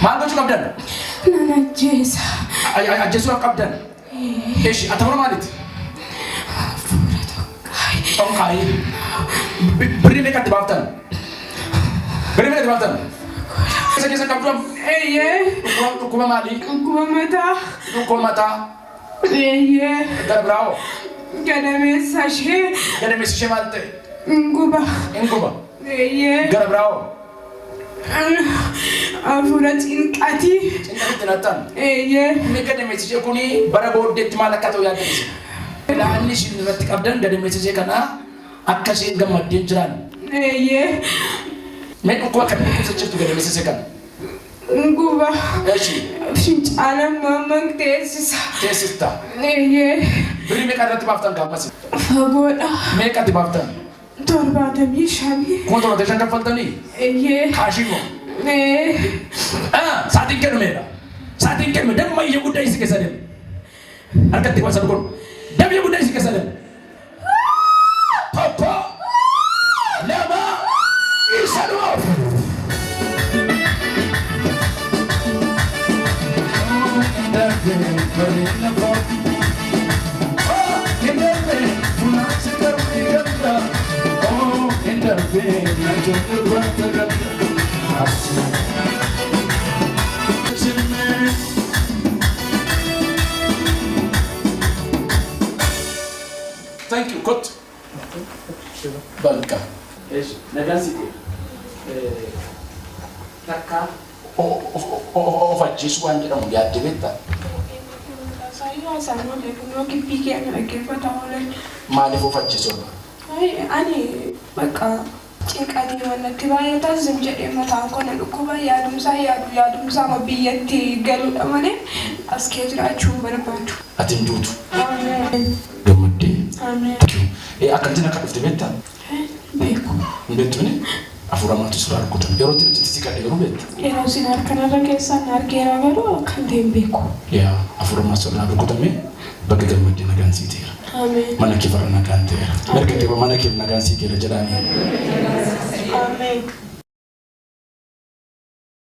Maal gochuu qabdan? Nan ajjeesa. Ajjeesuu qabdan. Eshi, ati hafuura maaliiti? Hafuura tokko. Xonqaayii. Birrii meeqatti baaftan? Birrii meeqatti baaftan? Keessa keessa qabdu amma? Eeyyee. Dhukkuba maalii? Dhukkuba mataa. Dhukkuba mataa. Eeyyee. Gara biraa hoo? Gadameessa ishee. Gadameessi ishee maal ta'e? Hin guba. Hin guba. Eeyyee. Gara biraa hoo? Hafuura cinqatii. Cinqatitti nattan. Eeyyee. Inni gadameessi ishee kuni bara booddeetti maal akka ta'u yaaddanisi. Ilaalli ishiin irratti qabdan gadameessi ishee kana akka isheen gammaddee hin jiraanne. Eeyyee. Mee dhukkuba akkamii dhukkubsa jirtu gadameessi ishee kana? Guba. Eshi. Fincaan amma amman teessisa. Teessista. Eeyyee. Birrii meeqa irratti baaftan gaafasi? Fagoodha. Meeqatti baaftan? 75. 75,000 kaffaltanii? Eeyyee. Kaashii moo? Ee. Saatiin kennumeera. Saatiin kennume damma iyya guddaa isi keessa deema. Harkatti waan sana kun. Damma iyya guddaa isi keessa deema. 1, 2, isa dhuma. Thank you, kot. Bakka. Nagaan si ta'e. Takka of ajjeesuu waan jedhamu yaadde beektaa? Maaliif of ajjeesuu barbaadde? Ani bakka cinqatii manatti baay'ataa zim jedhee mataan koo na dhukkuba, yaadumsaa yaadu yaadumsaa biyyatti galuudha malee as kee jiraachuu hin barbaadu. Ati hin duutu. Ameen. Gammaddee. Ameen. Akkamittiin akka dhufte beektaa? Beeku. Hin beektu mini? Hafuura hamaatu sirraa rukutame. Yeroo itti hojjetti si kadhe garuu beekta? Yeroo isin harkanarra keessan argeera garuu akka hin ta'e hin beeku. Yaa hafuura hamaatu sirraa rukutame bakka gammaddee nagaan sii ta'eera. Ameen. Mana kee farra nagaan ta'eera. Mirga kee mana kee nagaan sii ta'eera jedhaanii. Ameen.